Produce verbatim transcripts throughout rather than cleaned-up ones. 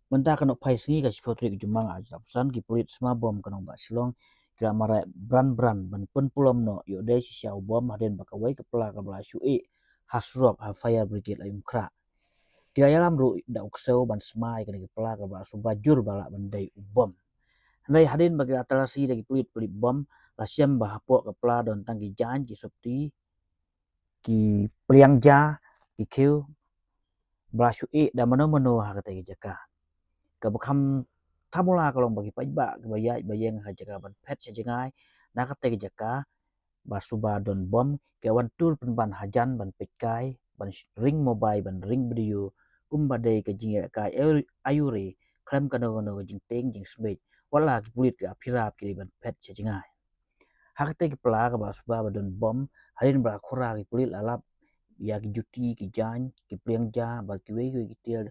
Mynta ka nohphai sngi ka shiphew tarik u Jymmang ar hajar arphew san, ki pulit sma bom ka nongbah Shillong ki la mareh bran bran ban pynpulom noh ïoh dei shisha u bom hadien ba kawei ka pla kaba la shu ih ha surok ha fire brigade la ïum khrah. Ki la ïalam ruh da u ksew ban sma ïa kane ka pla kaba la suba jur ba lah ban dei u bom. Hynrei hadien ba ki la talasi da ki pulit pynlip bom, la shem ba hapoh ka pla don tang ki jaiñ, ki sopti, ki pliang ja, ki khiew ba la shu ih da mano mano ha katei ka jaka. Kaba kham thamula ka long ba ki paidbah kiba ïaid ba ïeng ha jaka ban phet sha jngai na katei ka jaka ba suba don bom ki wan tur pynban hajan ban peitkai, ban ring mobile, ban ring video kumba dei ka jingïalehkai aiu, aiu re khlem kano kano ka jingtieng jingsmit, wat la ki pulit ki ap hi rap ki dei ban phet sha jngai. Ha katei ka pla kaba la suba ba don bom, hadien ba la khura ki pulit la lap ïa ki juti, ki jaiñ, ki pliang ja bad kiwei kiwei ki tiar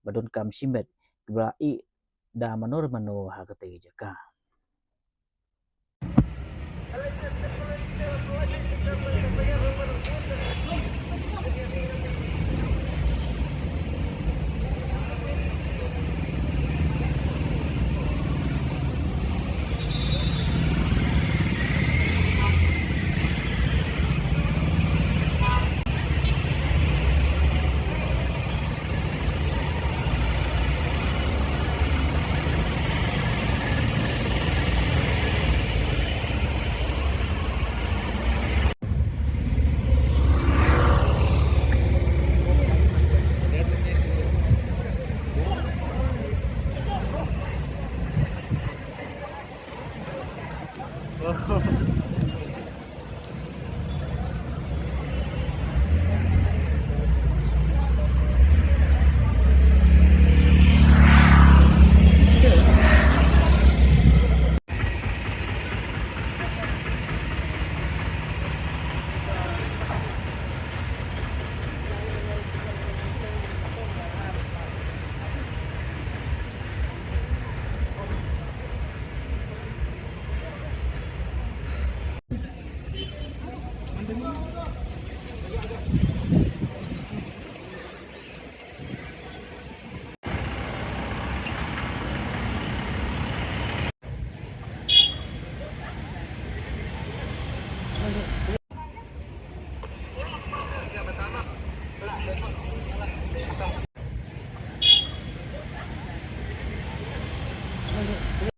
ba donkam shimet kiba la ih da mano re mano ha katei ka jaka.